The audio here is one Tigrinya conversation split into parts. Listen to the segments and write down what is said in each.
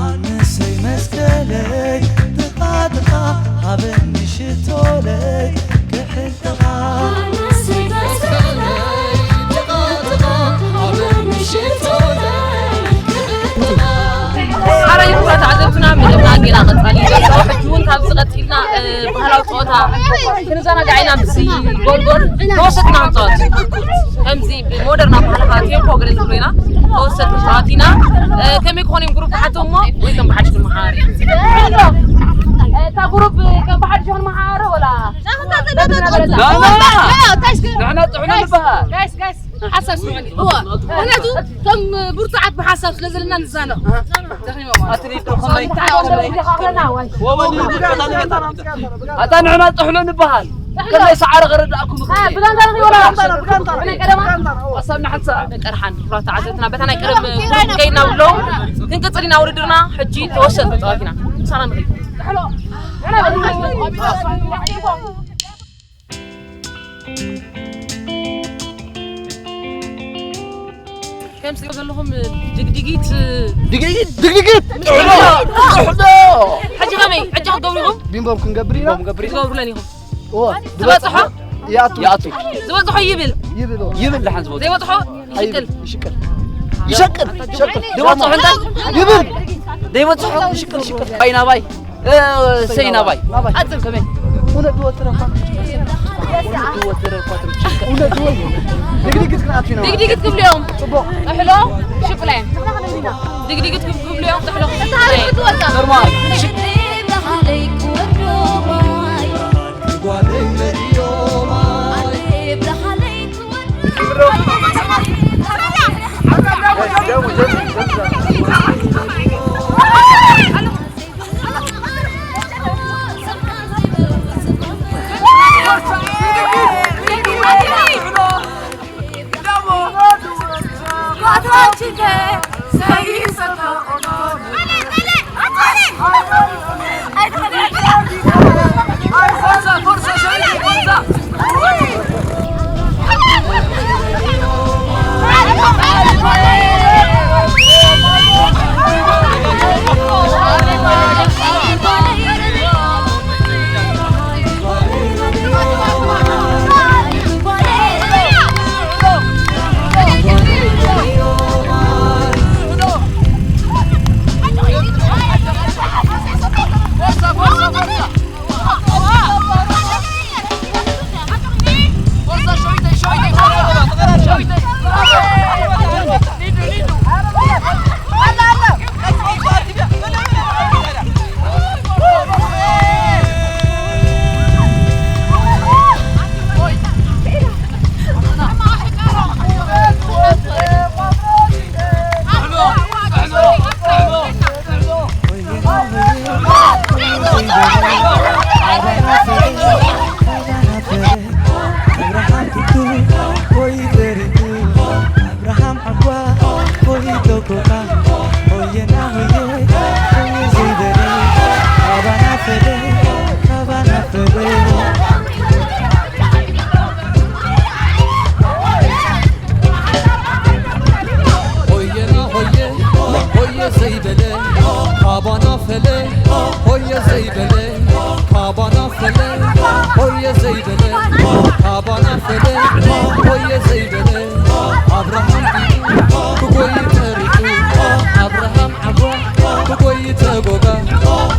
ኣንሰይ መስቀለይ ጥቓ ጥቓ ሃበኒ ሽቶለይ ክሕልጥኻ። ኣንሰይ መስቀለይ ጥቓ ጥቓ ሃበኒ ሽቶለይ ክሕልጥኻ። ሓራይ ክቡራት ተዓዘብትና፣ መደብና ጌና ቀጻሊ እዩ ዘሎ። ሕጂ እውን ካብዚ ቀጺልና፣ እ፣ ባህላዊ ጸወታ ክንዘናጋዕ ኢና። ምስ ጎልጎል ተወሰድና ንጻወት። ከምዚ ብሞደርና ባህልኻ ቴምፖ ገለ ንብሎ ኢና። ተወሰድቲ ጸወት ኢና። እ፣ ከመይ ክኾኑ እዮም ግሩፕ ክሓቶም እሞ ወይ ከም ብሓድሽ ንመሃር? እታ ግሩፕ ከም ብሓድሽ ንመሃር ወላ? ና፣ ና። ንሕና ጥሕሎ ንበሃል። ጋይስ፣ ጋይስ፣ ሓሳብ ስምዑኒ። እወ፣ ምኽንያቱ ከም ብርቱዓት ብሓሳብ ስለ ዘለና ንዛነቕ። ደኺሞም ኣለዉ። ኣትሌት ዶ ከመይ? ኣታ ንሕና ጥሕሎ ንበሃል። ከመይ ሰዓረ ከረድኣኩም እ፣ እኽእል። ብጋንታ ንኽእል ወላ ብጋንታ፣ ብጋንታ። ብናይ ቀደማ? ብጋንታ፣ እወ። ሓሳብና ሓንሳእ። ደቂ ኣርሓን፣ ክቡራት ተዓዘብትና፣ በታ ናይ ቀደም ግሩፕ ከይድና ብለዉ ክንቅጽል ኢና ውድድርና። ሕጂ ተወሰን ተጻዋት ኢና። ምሳና ንኽእል። ከም ትሪኦ ዘለኹም ድግድጊት ድግድጊት፣ ድግድጊት፣ ጥሕሎ፣ ጥሕሎ። ሕጂ ከመይ? ሕጂ ክትገብሩ ኢኹም? ቢምቦም ክንገብር ኢና። ቢምቦም ክንገብር ኢና። ክትገብሩለን ኢኹም። እወ፣ ዝበጽሖ? ይኣቱ። ይኣቱ። ዝበጽሖ ይብል። ይብል፣ እወ። ይብል፣ ደሓን ዝበጽሖ። ዘይበጽሖ ይሽቅል። ይሽቅል። ይሸቅል። ይሸቅል። ዘይበጽሖ እንታይ? ይብል። ዘይበጽሖ ይሽቅል፣ ይሽቅል። ባይ ናባይ። እ፣ ሰይ ናባይ። ናባይ። ኣጽም። ከመይ? እውነት ድወትረ እኳ። እውነት ድወትረ እኳ ትርጭ። እውነት ድወ-፣ ድግድግት ክንኣቱ ኢና። ድግድግት ክብሉ እዮም። ጽቡቕ። ጥሕሎ ሽቅለ። ድግድግት ክብሉ እዮም። ጥሕሎ። ኖርማል። ሆየና ሆየ ሆየ ዘይበለ ካባና ፈለ ሆየ ዘይበለ ካባና ፈለ ሆየ ዘይበለ ካባና ፈለ ሆየ ዘይበለ ኣብርሃም ክጎይ ተሪፉ ኣብርሃም ዓጓ ክጎይ ተጎጋ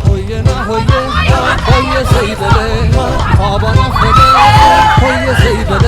ሆየና ሆየ ሆየ ዘይበለ ካባና ፈለ ሆየ ዘይበለ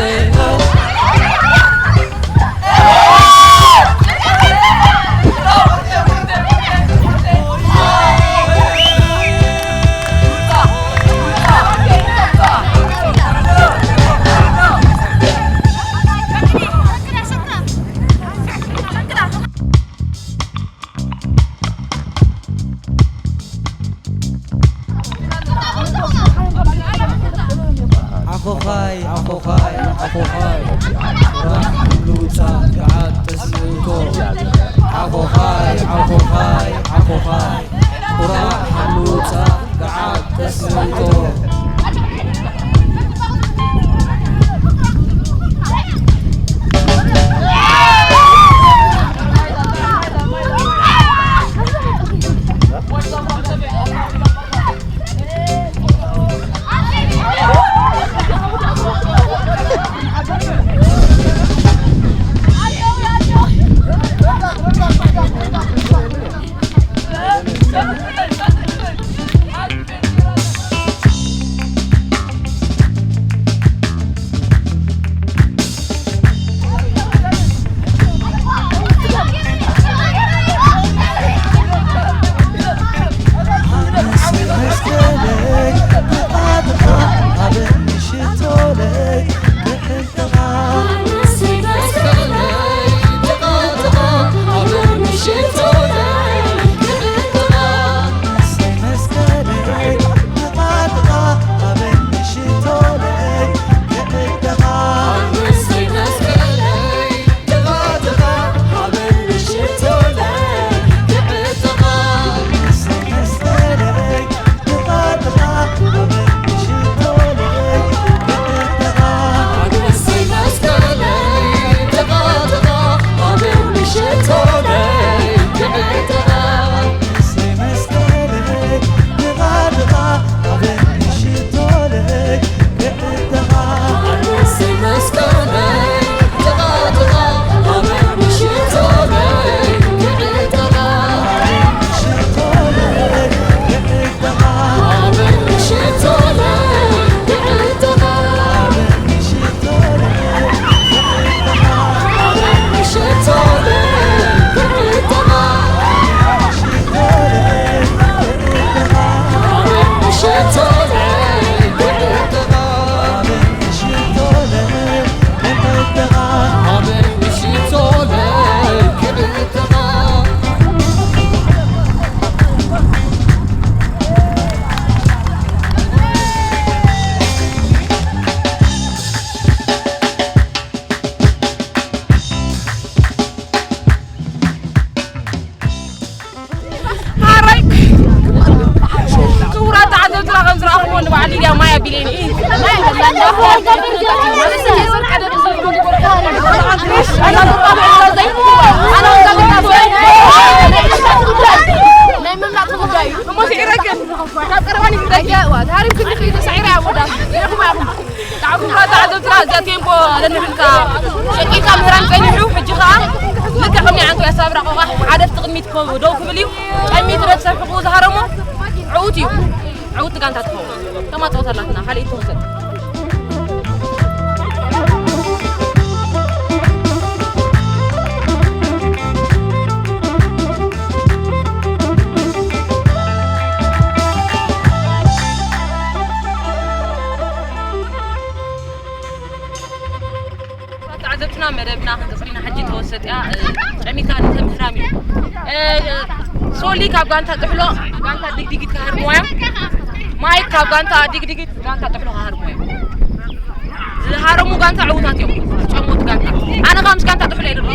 ዓኾዃይ ዓኾዃይ ዓኾዃይ ቁራዕ ሓምሉጻ ገዓት ተስምቶ ዓኾዃይ ዓኾዃይ ዓኾዃይ ቁራዕ ሓምሉጻ ገዓት ተስምቶ ከም ዝረኣኹዎ ንባዕሉ ድያ ማይ ኣቢለኒ። ናይ ምምላጥ ጉዳይ እዩ። እሞ ስዒረክን ካብ ቀረባኒ ጉዳይ እያ። ታሪፍ ክንዲ ክልተ ሳዒራ እያ ወዳ። ጣዕሙ ተዓዘብትና እዚኣ ቴምፖ ለንብልካ ሸቂልካ ምህራም ቀኒሑ፣ ሕጂ ኸዓ ልክዕ ከምኒ ዓንቶ ያሳብራ ቆቓሕ ሓደ ኣብቲ ቅድሚት ኮ-፣ ደው ክብል እዩ። ቀሚት ረት ሰብ ሕቁ ዝሃረሞ ዕዉት እዩ። ዕውቲ ጋንታ ትኸውን። ተማጽኦ ተላትና፣ ካልእ ይተወሰድ። ተዓዘብትና መደብና ክንቅጽል ኢና። ሕጂ ተወሰጥ እያ፣ እ፣ ጨሚታ ንተምህራም እዩ። እ፣ ሶሊ ካብ ጋንታ ጥሕሎ፣ ጋንታ ድግዲጊት ክሃርምዎ እዮም። ማይክ ካብ ጋንታ ድግዲጊት፣ ጋንታ ጥሕሎ ክሃርምዎ እዮም። ዝሃረሙ ጋንታ ዕዉታት እዮም። ዝጨመቱ ጋንታ። ኣነ ካብ ምስ ጋንታ ጥሕሎ እየ ድሮ።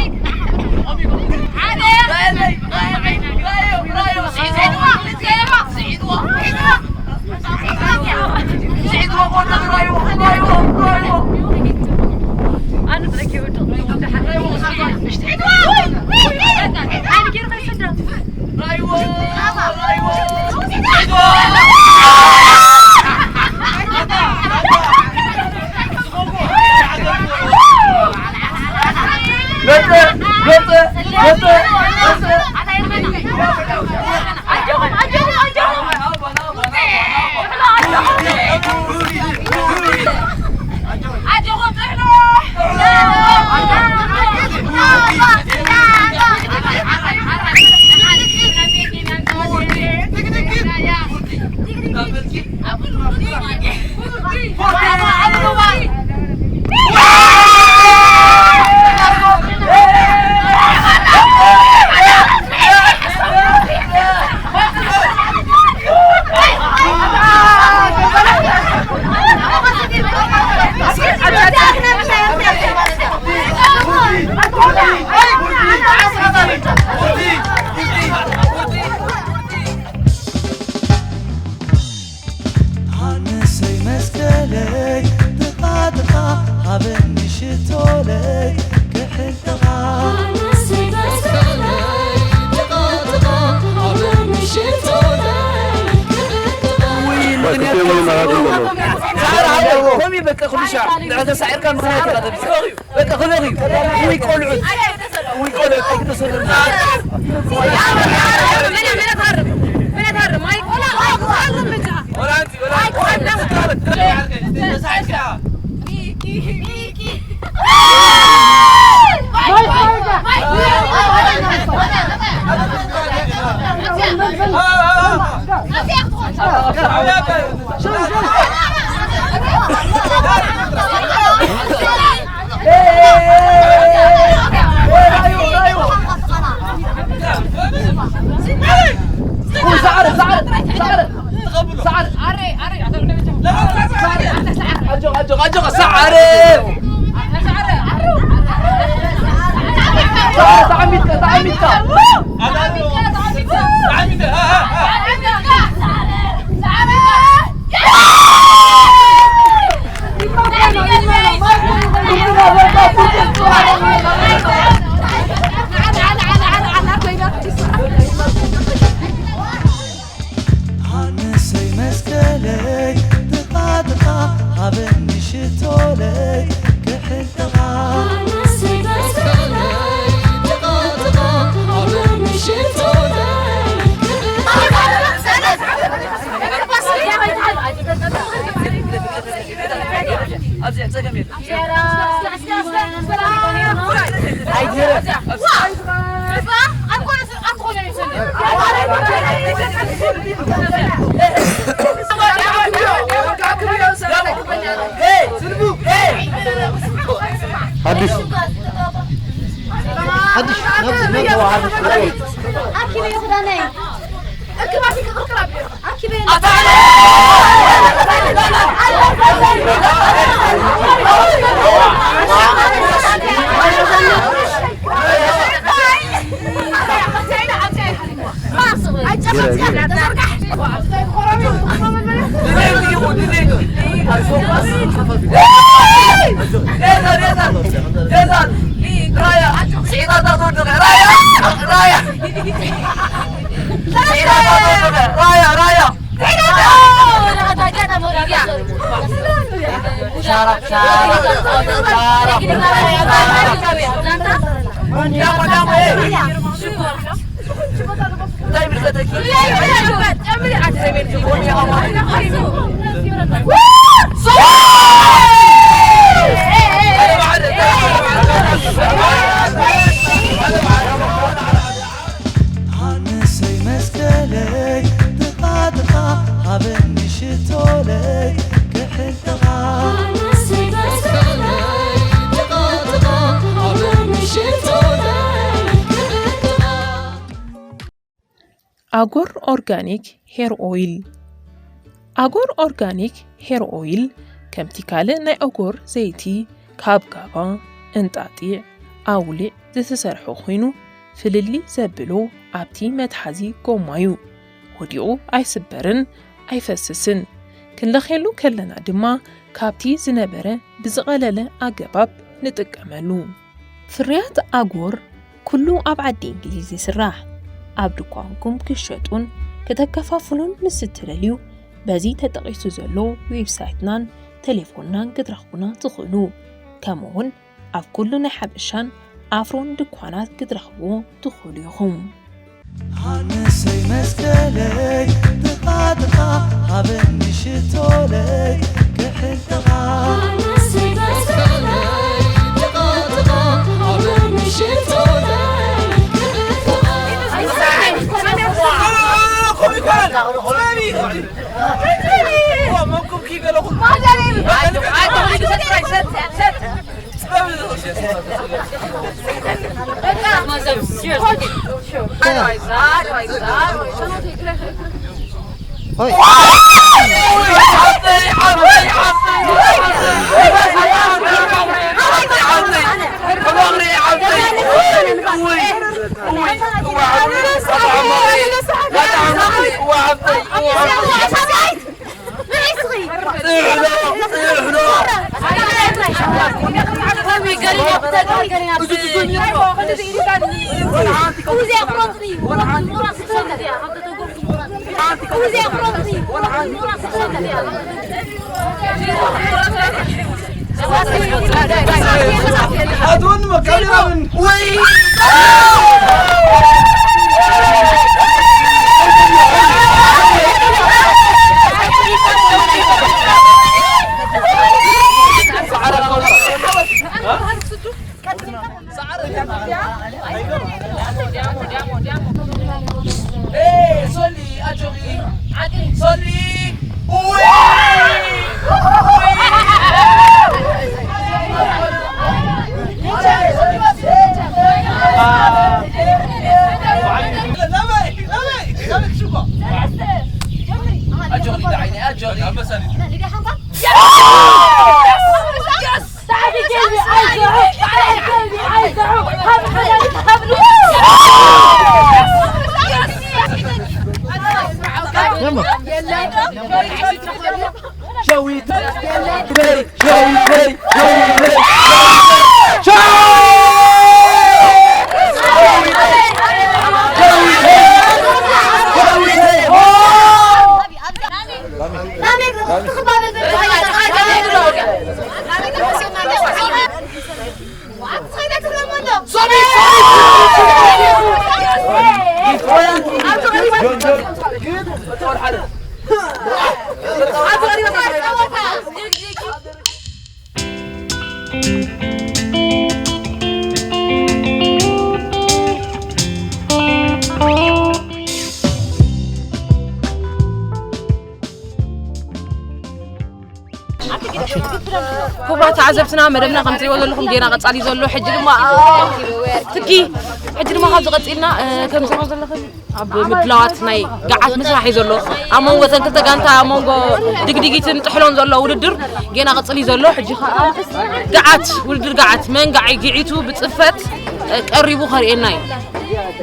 ሃንሰይ መስቀለይ ጥቓ ጥቓ ሃበኒ ሽቶለይ ክሕልኻ። ውይ፣ ምኽንያት ከምኡ እዩ በቃ፣ ኩሉ ሻዕ ንዕተ ሳዒርካ ምኽንያት ኢኻ ተብዝሕ። በቃ ክበኽ እዩ። ውይ ቆልዑት፣ ውይ ቆልዑት ኣይክተሰሩና። ሃንሰይ መስቀለይ ጥቓ ጥቓ ሃበኒ ሽቶለይ ክሕልኻ። ሓድሽ፣ ሓድሽ፣ ኣኪበ ክዳነይ። ሃንሰይ መስቀለይ ጥቓ ጥቓ ሃበኒ ሽቶለይ ክሕልኻ። ሃንሰይ መስቀለይ ጥቓ ጥቓ ሃበኒ ሽቶለይ ክሕልኻ። ኣጎር ኦርጋኒክ ሄር ኦይል። ኣጎር ኦርጋኒክ ሄር ኦይል ከምቲ ካልእ ናይ ኣጎር ዘይቲ ካብ ጋባ፣ እንጣጢዕ፣ ኣውሊዕ ዝተሰርሐ ኮይኑ፣ ፍልልይ ዘብሎ ኣብቲ መትሓዚ ጎማ እዩ። ወዲቑ ኣይስበርን ኣይፈስስን። ክንለኽየሉ ከለና ድማ ካብቲ ዝነበረ ብዝቐለለ ኣገባብ ንጥቀመሉ። ፍርያት ኣጎር ኩሉ ኣብ ዓዲ እንግሊዝ ይስራሕ። ኣብ ድኳንኩም ክሸጡን ከተከፋፍሉን ምስ እትደልዩ፣ በዚ ተጠቒሱ ዘሎ ዌብሳይትናን ቴሌፎንናን ክትረኽቡና ትኽእሉ። ከምኡውን ኣብ ኩሉ ናይ ሓበሻን ኣፍሮን ድኳናት ክትረኽብዎ ትኽእሉ ኢኹም። ሃንሰይ መስቀለይ ጥቓ ጥቓ ሃበኒ ሽቶለይ ክሕልኻ። ሃንሰይ መስቀለይ ጥቓ ጥቓ ሃበኒ ሽቶለይ ክሕልኻ። ክቡራት ተዓዘብትና፣ መደብና ከም ትሪእዎ ዘለኹም ጌና ቀጻሊ ዘሎ። ሕጂ ድማ ትኪ፣ ሕጂ ድማ ካብዚ ቀጺልና፣ እ፣ ከም ትሪእዎ ዘለኹም ኣብ ምድላዋት ናይ ገዓት ምስራሕ እዩ ዘሎ። ኣብ መንጎ እተን ክልተ ጋንታ፣ ኣብ መንጎ ድግዲጊትን ጥሕሎን ዘሎ ውድድር ጌና ቀጽሊ ዘሎ። ሕጂ ኸኣ ገዓት፣ ውድድር ገዓት፣ መን ገዓይ ግዒቱ ብጽፈት ቀሪቡ ከርእየና እዩ።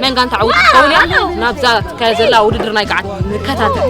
መን ጋንታ ዓወት ትኸውን እያ? ናብዛ ትካየ ዘላ ውድድር ናይ ገዓት ንከታተል።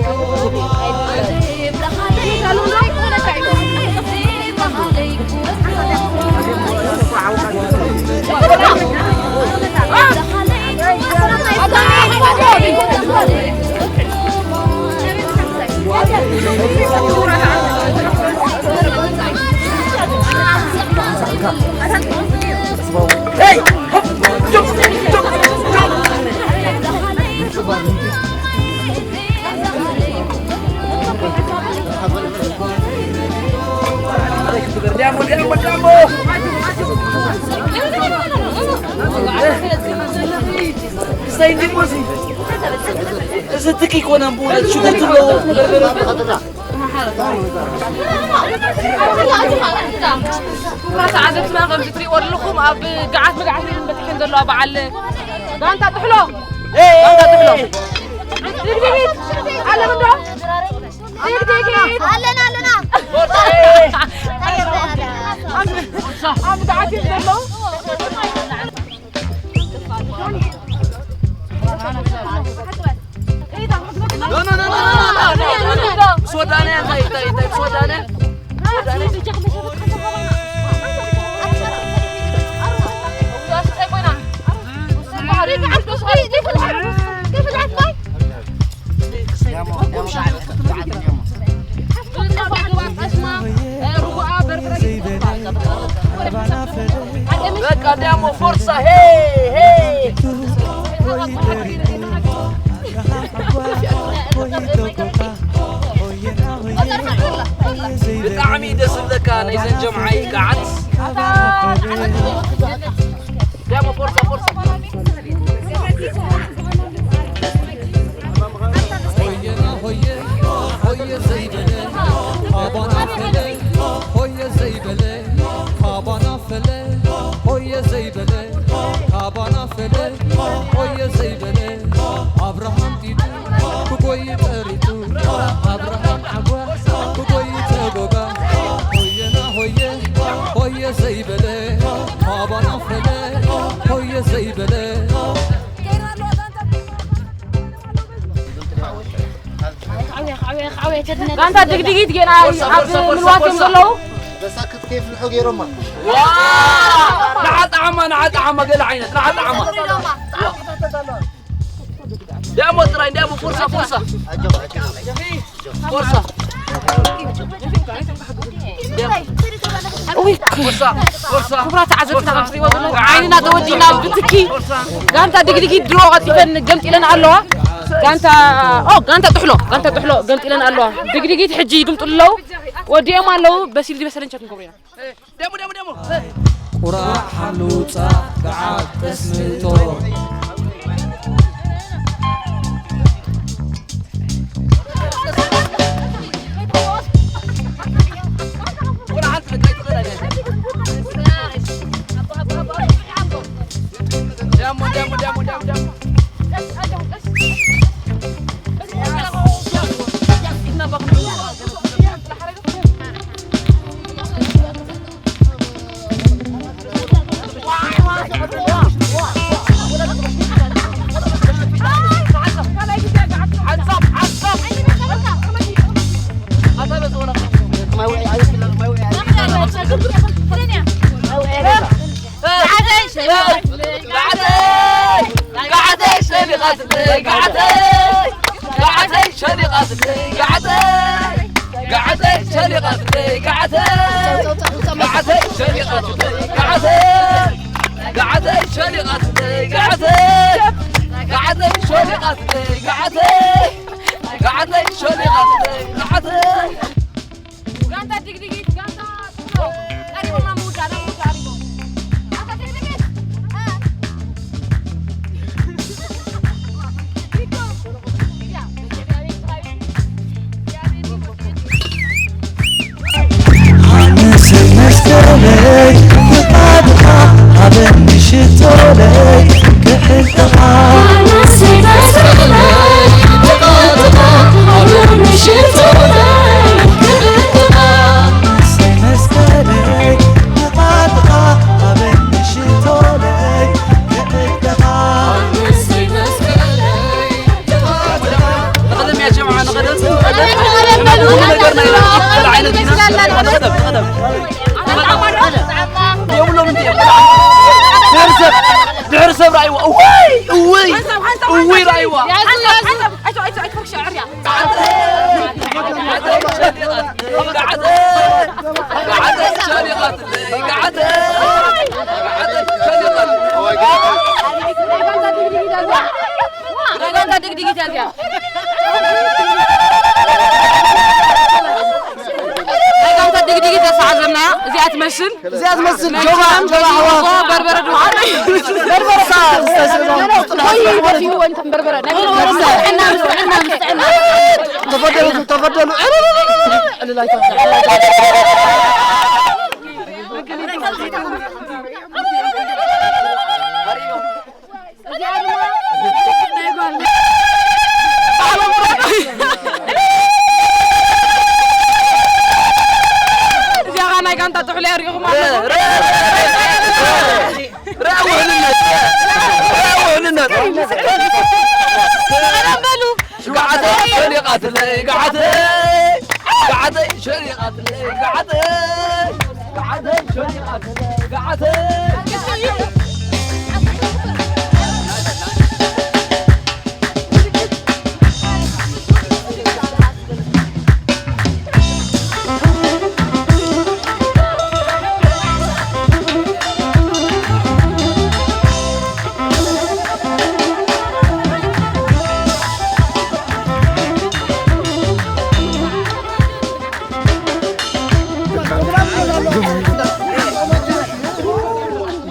እዚ ትኪ ይኮነ ብእውነት ሽጉርቲ ኣለዎ። ክቡራት ዓዘብትና ከምዚ ትሪእዎ ኣለኹም ኣብ ገዓት መግዓት ሪኢን በቲሐን ዘለዋ በዓል ጋንታ ጥሕሎ ጋንታ ጥሕሎ ድግዲጊት ኣለኹም ዶ? ድግዲጊት ኣለና ኣለና ኣብ ገዓት እዮም ዘለዉ። በቃ ዲያሞ ፎርሳ ሄ ሄ ብጣዕሚ ደስ ዝብለካ ናይዘን ጀምዓይ ገዓት ዲያሞ ፎርሳ ፎርሳ ጋንታ ድግድጊት ጌና ኣብ ምልዋት እዮም ዘለዉ። በሳክት ከይፍልሑ ገይሮማ። ንዓ ጣዕማ ንዓ ጣዕማ ገለ ዓይነት ንዓ ጣዕማ። ዲያሞ ጥራይ ዲያሞ ፎርሳ ፎርሳ ፎርሳ ክቡራት ተዓዘብትና ከም ትሪእዎ ዘለኹም ዓይንና ተወዲና ብትኪ ጋንታ ድግድጊት ድሮ ቀልጢፈን ገምጢለን ኣለዋ። ጋንታ ኦ ጋንታ ጥሕሎ ጋንታ ጥሕሎ ገምጢለን ኣለዋ። ድግድጊት ሕጂ ይግምጡ ኣለዉ ወዲኦም ኣለዉ። በሲል ዝበሰለ እንቸት ንገብሩ ኢና። ደሙ ደሙ ደሙ ቁራዕ ሓሉ ውፃእ ገዓት ጠስምቶ ጋንታ ድግድጊት ጋንታ ቀሪቦም ናብ ምውዳእ ናብ ምውዳእ ቀሪቦም። ጋንታ ድግድጊት ወይ ራይዋ። ያዙ፣ ያዙ። ኣይቶ፣ ኣይቶ፣ ኣይቶ፣ ክሻ ዕርያ። ናይ ጋንታ ድግድጊት እያ እዚኣ። ናይ ጋንታ ድግድጊት እያ ሰዓት ዘናያ። እዚኣ ትመስል። እዚኣ ትመስል። ጆባ፣ ጆባ፣ ሓዋ። በርበረ ድማ። በርበረ። ወይ ደፊኡ ወንተን በርበረ። ናይ በርበረ። ጥዕና፣ ጥዕና፣ ጥዕና። ተፈደሉ፣ ተፈደሉ። ዕልል ኣይተብሉ። እዚኣ ኸኣ ናይ ጋንታ ጥሕሎ እያ፣ ሪኢኹም ኣለኹም። ርኣ ውህንነት፣ ርኣ ውህንነት። ሰላም በሉ። ገዓተይ ሸሪቓትለይ፣ ገዓተይ፣ ገዓተይ ሸሪቓትለይ፣ ገዓተይ፣ ገዓተይ ሸሪቓትለይ፣ ገዓተይ።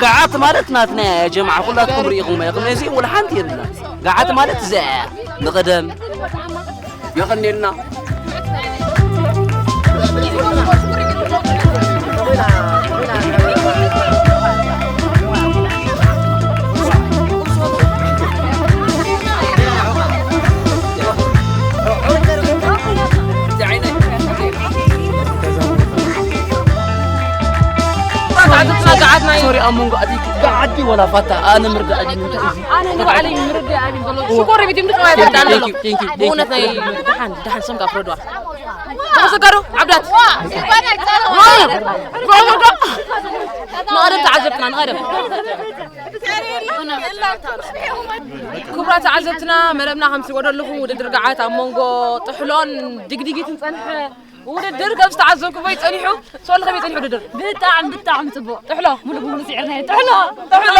ገዓት ማለት ናትና እያ ጀምዓ፣ ኩላትኩም ርኢኹም ኢኹም። እዚ ወላ ሓንቲ የብላ። ገዓት ማለት እዚኣ እያ። ንቐደም የቐንየልና። ሶሪ፣ ኣብ መንጎ ኣዲኪ ገዓዲ ወላ ፋታ ኣነ ምርዳእ ኣዲኪ እንታይ እዩ? ኣነ ንባዕለይ ምርዳእ ኣዲኪ ዘሎ ሽኮር ቤት ምርዳእ ኣዲኪ ኣሎ። Thank you, thank you, thank you. ብእውነት ናይ ደሓን፣ ደሓን ሰምካ ፍረድዋ። ተመሰጋዶ ዓብዳት። ንቐደም ተዓዘብትና፣ ንቐደም። ክቡራት ተዓዘብትና፣ መደብና ከም ትሪእዎ ዘለኹም ውድድር ገዓት ኣብ መንጎ ጥሕሎን ድግድጊትን ጸንሐ። ውድድር ከም ዝተዓዘብኩሞ እዩ ጸኒሑ። ሶል ከመይ ጸኒሑ ውድድር? ብጣዕሚ፣ ብጣዕሚ ጽቡቕ። ጥሕሎ ሙሉ ብሙሉ ስዒርናዮ። ጥሕሎ፣ ጥሕሎ።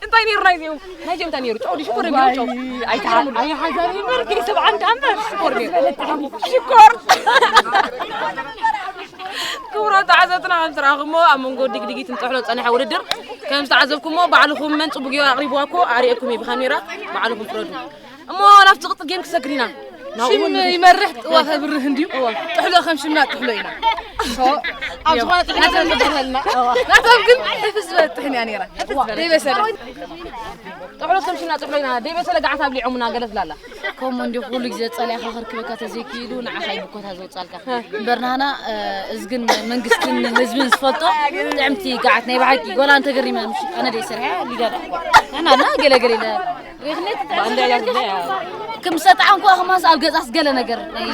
እንታይ ነይሩ ናይዚኦም? ናይዚኦም እንታይ ነይሩ? ጨው ድዩ ሽኮር ነይሩ? ጨው። ኣይተሓ-፣ ኣይሓዛኒ እምበር፣ ከይሰብዓ እንዳ እምበር። ሽኮር ነይሩ። ሽኮር። ክቡራት ተዓዘብትና፣ ከም ዝረኣኹሞ ኣብ መንጎ ድግድጊትን ጥሕሎን ዝጸንሐ ውድድር ከም ዝተዓዘብኩሞ ባዕልኹም መን ጽቡቕ ጌሩ ኣቕሪብዋ እኮ ኣርእየኩም እየ ብካሜራ፣ ባዕልኹም ፍረዱ። እሞ ናብ ዝቕጽል ጌም ክሰግር ኢና። ናብኡ ሽም እውን ይመርሕ፣ ጥዋ ከብርህ እንድዩ። እዋ። ጥሕሎ ከም ሽምና ጥሕሎ ኢና። ሶ፣ ኣብ ዝኾነ ጥሕሎ ናቶም ከም ጥሕሎ ጥሕልና። እዋ። ናቶም ግን ሕፍስ ዝበለት ጥሕኒ እያ ነይራ። ሕፍስ ዝበለት። ደይበሰለ። ጥሕሎ ከም ሽምና ጥሕሎ ኢና። ደይበሰለ ገዓት ኣብሊዖምና ገለ ትላላ። ከምኡ እንዲኹ ኩሉ ግዜ ጸሊእካ ከርክበካ ተዘይክኢሉ ንዓኻ እዩ ብኮታ ዘውጻልካ። እምበር ናህና፣ እ፣ እዝግን መንግስትን ህዝብን ዝፈልጦ ጥዕምቲ ገዓት ናይ ብሓቂ። ጎላ እንተገሪመ ምሽ-፣ ኣነ ደይ ሰርሐ ሊዳ ዳ። ናና፣ ና ገለ ገለ ኢለ። ሪኽኔት ባንዳ እያ ዝብለያ። ክምሰጣ እንኳ ክማስ ኣብ ገጻስ ገለ ነገር ናይ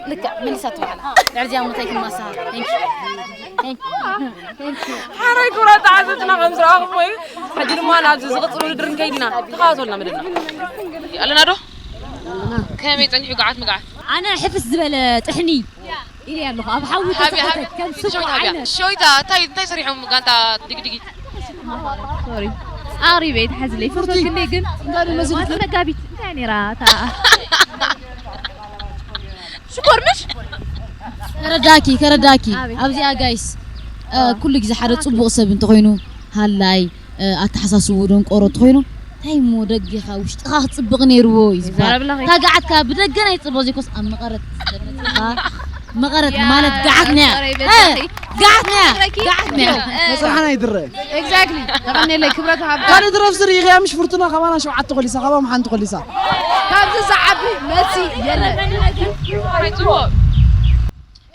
ልክዕ መሊሳት በዓላ። ልዕሊ እዚኣ ምንታይ ክማሳ? Thank you። Thank you። ሓራይ ኩራት ተዓዘብትና ከም ዝረኣኹሞ እዩ። ሕጂ ድማ ናብዚ ዝቕጽል ውድድር ንከይድ ኢና። ተኸታተሉና መደብና። ኣለና ዶ? ከመይ ጸኒሑ ገዓት ምግዓት? ኣነ ሕፍስ ዝበለ ጥሕኒ ኢለ ኣለኹ። ኣብ ሓዊ ተጸቕጠት ከም ስቡዕ ዓይነት። ሸዊታ፣ እንታይ፣ እንታይ ሰሪሖም ጋንታ ድግድጊት? ሶሪ። ኣቕሪበ ይትሓዝለይ። ፍርቱ ክንደይ ግን? እንታይ መሲልኪ? መጋቢት እንታይ ነይራ እታ? ሽኮር ምሽ? ከረዳኪ፣ ከረዳኪ። ኣበይ? ኣብዚኣ ጋይስ፣ እ፣ ኣዋ። ኩሉ ግዜ ሓደ ጽቡቕ ሰብ እንተኾይኑ፣ ሃላይ፣ እ፣ ኣተሓሳስቡ ደንቆሮ እንተኾይኑ፣ እንታይ እሞ ደገኻ ውሽጥኻ ክጽብቕ ነይርዎ እዩ ዝበሃል። ይዛረብለኺ። እታ ገዓትካ ብደገ ናይ ጽቡቕ ዘይኮስ ኣብ መቐረት መቐረት ያ፣ ማለት ገዓት ነያ። ጸረይ እ፣ በጃኺ። ገዓት ነያ። ጸረይኪ? ገዓት ነያ። እ። መጽሓና ይድረ። ኤግዛክትሊ። ተቐንየለይ፣ ክብረት ሃብ። ካልእ ትረፍ ስሪ ኢኺ፣ ምሽ ፍርቱና ካባና ሸውዓተ ኮሊሳ፣ ካባም ሓንቲ ኮሊሳ። ካብዚ ዝዓቢ መልሲ የለን። ጽቡቕ።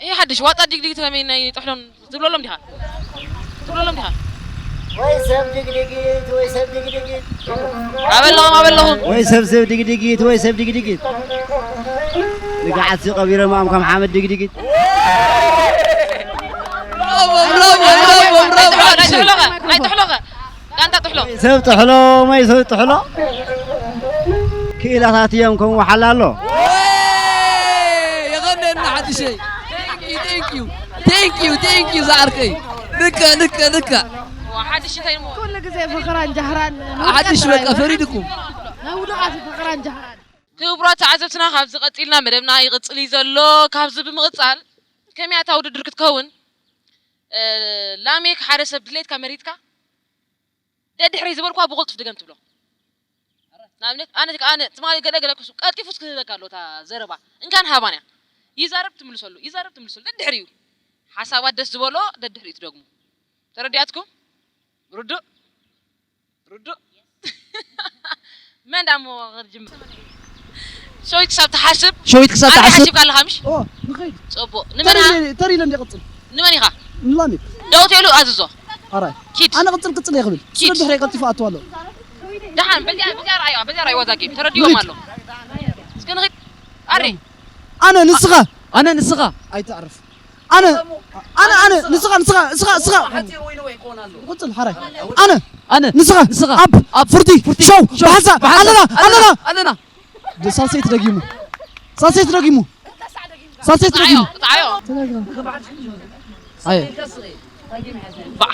ይሄ ሓድሽ ዋጣ ዲግዲግ ተመይ ናይ ጥሕሎን ትብለሎም ዲኻ? ትብለሎም ዲኻ? ወይ ሰብ ድግድጊት፣ ወይ ሰብ ድግድጊት። ኣበለኹም፣ ኣበለኹም። ወይ ሰብ ሰብ ድግድጊት፣ ወይ ሰብ ድግድጊት። ንግዓት ቀቢሮም ኣም ከም ሓመድ ድግድጊት። ብራቮ፣ ብራቮ፣ ብራቮ፣ ብራቮ። ኣይትሕሎኸ፣ ኣይትሕሎኸ። ጋንታ ጥሕሎ። ሰብ ጥሕሎ ማይ ሰብ ጥሕሎ ክኢላታት እዮም ከም ወሓላ ኣሎ። የቐነና ሓድሸይ። Thank you, thank you, thank you ዝዓርከይ። ልከ ልከ ልከ። ሓድሽ እንታይ ሞ ኩሉ ግዜ ፈኸራን ጃህራን ሓድሽ በቃ ፈሪድኩም። ናይ ውዱቓት ፈኸራን ጃህራን ክቡራት ተዓዘብትና፣ ካብዚ ቀፂልና መደብና ይቕፅል እዩ ዘሎ። ካብዚ ብምቕፃል ከመይ ኣታ ውድድር ክትከውን፣ እ፣ ላሜክ ሓደ ሰብ ድሌትካ መሪጥካ ደድሕሪ ዝበልኳ ብቕልጡፍ ድገም ትብሎ። ንኣብነት ኣነ ኣነ ትማሊ ገለ ገለ ክሱ ቀልጢፉ ክህበካ ኣሎ እታ ዘረባ እንካን ሃባን እያ። ይዛረብ ትምልሰሉ፣ ይዛረብ ትምልሰሉ ደድሕሪ እዩ። ሓሳባት ደስ ዝበሎ ደድሕሪ እዩ ትደግሙ። ተረዲኣትኩም? ርዱእ ርዱእ። መን ዳሞ ክጅምር? ሸዊት ክሳብ ትሓስብ። ሸዊት ክሳብ ኣንተ ትሓስብ። ሓሲብካ ኣለኻ ምሽ? ኦ ንኸይድ ጽቡቕ። ንመን ኢኻ? ተሪለ እንዲ ቅጽል ንመን ኢኻ? ንላሜክ ደው ትብሉ ኣዝዞ። ኣራይ ኪድ። ኣነ ቅጽል ቅጽል እየ ክብል ኪድ። ስለ ድሕረይ ቀልጢፉ ኣቱ ኣሎ ደሓን በዚኣ በዚኣ ረኣይዋ በዚኣ ረኣይዋ እዛ ጌም ተረዲዎም ኣሎ። እስኪ ንኺድ። ኣሪ ኣነ ንስኻ ኣነ ንስኻ ኣይተዕርፍ ኣነ ኣነ ኣነ ንስኻ ንስኻ ንስኻ ንስኻ ቅጽል ሓራይ ኣነ ኣነ ንስኻ ንስኻ ኣብ ኣብ ፍርቲ ሾው ብሓንሳብ ኣለና ኣለና ኣለና ሳልሰይት ደጊሙ ሳልሰይት ደጊሙ ሳልሰይት ደጊሙ ጣዮ ኣየ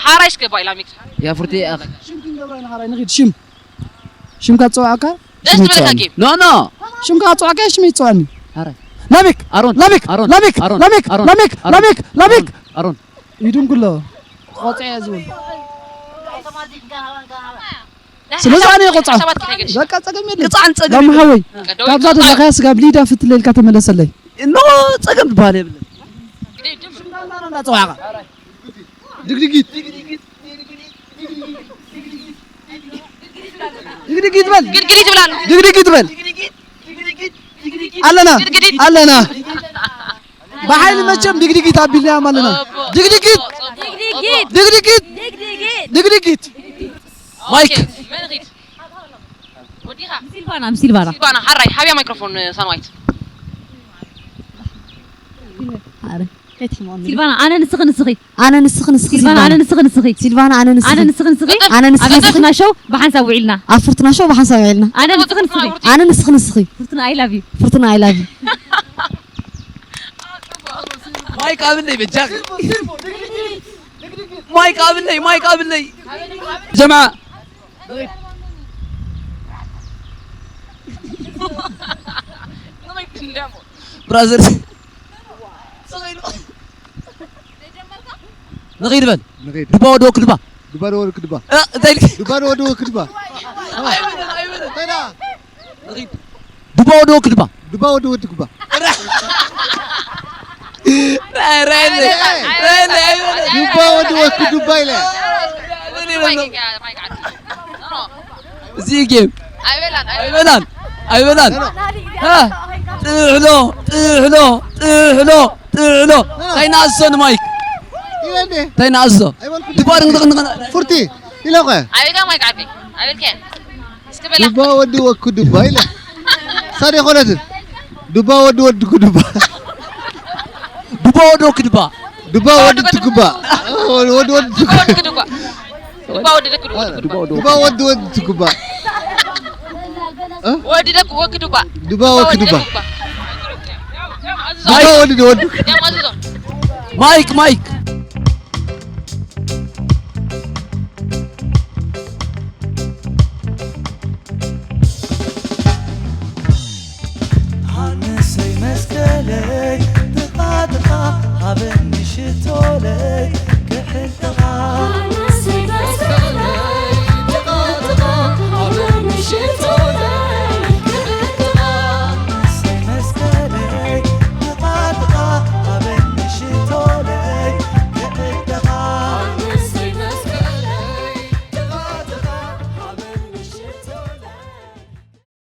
ሓራይ እስከ ባይ ላሚክ ያ ፍርቲ ኣኽ ሽም ክንገብራ ኢና ሓራይ ንኺድ ሽም ሽምካ ትፀዋዕካ ደስ ትብለካ ጌም ኖ ኖ ሽምካ ትፀዋዕካ ሽመይ ትፀዋዕኒ ኣረ ላሜክ ኣሮን ላሜክ ኣሮን ላሜክ ኣሮን ላሜክ ኣሮን ላሜክ ኣሮን ላሜክ ላሜክ ኣሮን ይድንጉሎ ቆፅዐ ዝብል ስለዚ ኣነ ቆፅዓ ሰባት ከይገድሽ በቃ ፀገም የለ ቅፃዕን ፀገም ዳማ ሓወይ ቀደው ካብዛ ዘለኻያ ስጋብ ሊዳ ፍትለልካ ተመለሰለይ ኖ ፀገም ዝበሃል የብለን እንዳፀዋዕካ ድግድጊት ድግድጊት በል ግድግዲት ይብላሉ። ድግድጊት በል ኣለና ድግድጊት ኣለና ብሓይሊ መቸም ድግድጊት ኣቢልናዮም ኣለና ድግድጊት ድግድጊት ድግድጊት ማይክ መን ኺድ ወዲኻ ሲልቫና ምስ ሲልቫና ሲልቫና ሓራይ ሓብያ ማይክሮፎን ሳንዋይት ሲልቫና ኣነ ንስኺ ንስኺ ኣነ ንስኺ ንስኺ ሲልቫና ኣነ ንስኺ ንስኺ ሲልቫና ኣነ ንስኺ ኣነ ንስኺ ንስኺ ኣነ ንስኺ ኣብ ንስኺ ፍርትና ሾው ብሓንሳብ ውዒልና ኣብ ፍርትና ሾው ብሓንሳብ ውዒልና ኣነ ንስኺ ንስኺ ኣነ ንስኺ ንስኺ ፍርትና I love you ፍርትና I love you ፍርትና I love you ማይክ ኣብለይ በጃ ማይክ ኣብለይ ማይክ ኣብለይ ጀማ ብራዘር ንኸይድ በል ንኸይድ ድባ ወዲ ወክድባ ድባ ዶ ወዲ ክድባ እንታይ ኢልካ ድባ ዶ ወዲ ወክድባ ድባ ወዲ ወክድባ ድባ ወዲ ወዲ ክባ ድባ ወዲ ወክድባ ኢለ እዚ ጌም ኣይበላን ኣይበላን ጥሕሎ ጥሕሎ ጥሕሎ ጥሕሎ እንታይ ንኣዝዞ ንማይክ እንታይ ንኣዝዞ ድባር ንቕንቕ ፍርቲ ኢለ ኸ ኣበልካ ማይክ ዓቢ ኣበልካ እስኪ በላ ዱባ ወዲ ወኩ ዱባ ኢለ ሳደ ኮነትን ዱባ ወዲ ወዲ ኩ ዱባ ዱባ ወዲ ወኩ ዱባ ዱባ ወዲ ትኩባ ወዲ ወዲ ትኩባ ወዲ ድባ ወዲ ድክ ወዲ ድባ ዱባ ወዲ ወዲ ትኩባ ወዲ ደክ ወክ ድባ ዱባ ወክ ዱባ ማይክ ወዲ ወዲ ማይክ ማይክ ሃንሰይ መስቀለይ ጥቓ ጥቓ ሃበኒ ሽቶ